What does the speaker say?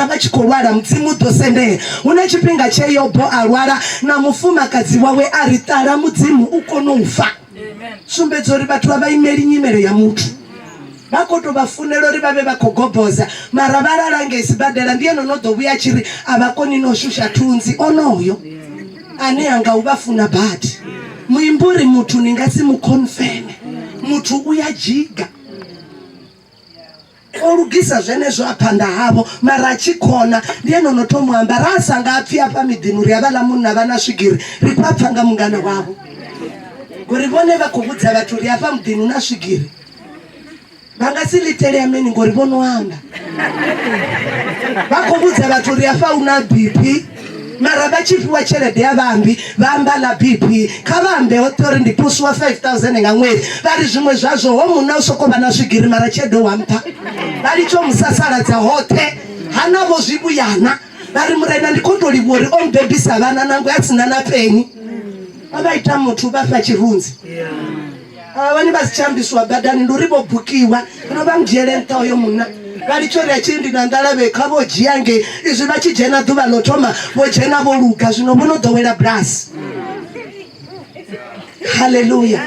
Mara vha tshi khou lwala, Mudzimu u ḓo sendela. Hu na tshifhinga tshe Yobo a lwala na mufumakadzi wawe a ri, Ṱala Mudzimu u kone u fa. Sumbedza uri vhathu a vha imeli nyimele ya muthu. Vha khou tou vha funela uri vha vhe vha khou goboza, mara vha lala ngei sibadela. Ndi ene o no ḓo vhuya a tshi ri a vha koni no shusha thunzi. Onoyo ane a nga u vha funa badi. Muimbi uri muthu ni nga si mu confirme. Muthu u ya jiga. O lugisa zwenezwo a phanḓa havho, mara a tshi khona ndi ene o no thoma u amba. Ra sa nga pfi afha miḓini uri havhaḽa munna vha na swigiri, ri khou a pfa nga mungana wavho. Ngori vhone vha khou vhudza vhathu uri hafha muḓini hu na swigiri. Vha nga si ḽi tele ameni ngori vho no amba. Vha khou vhudza vhathu uri hafha hu na BP. Mara vha tshi fhiwa tshelede ya vhaambi vha amba ḽa BP. Kha vha ambe hoṱhe uri ndi poswiwa 5000 nga ṅwedzi. Vha ri zwiṅwe zwazwo ho munna u soko vha na swigiri mara tshelede wa mpha. Vha litsha u musasaladza hoṱhe. Hana vho zwivhuyana. Vha ri murena ndi khou tou livhuwa uri o mbebisa vhana nangwe a sina na peni. Vha vha ita muthu vha fha tshirunzi. Avha vhane vha si tsha ambisiwa badani ndi uri vho bukiwa no vha mudzhiele nṱha hoyo munna vha litsha uri a tshi ndi na nḓala vhe kha vho dzhia ngei izwi vha tshi dzhena ḓuvha ḽo thoma vho dzhena vho luga zwino vho no ḓowela bulasi. Haleluya.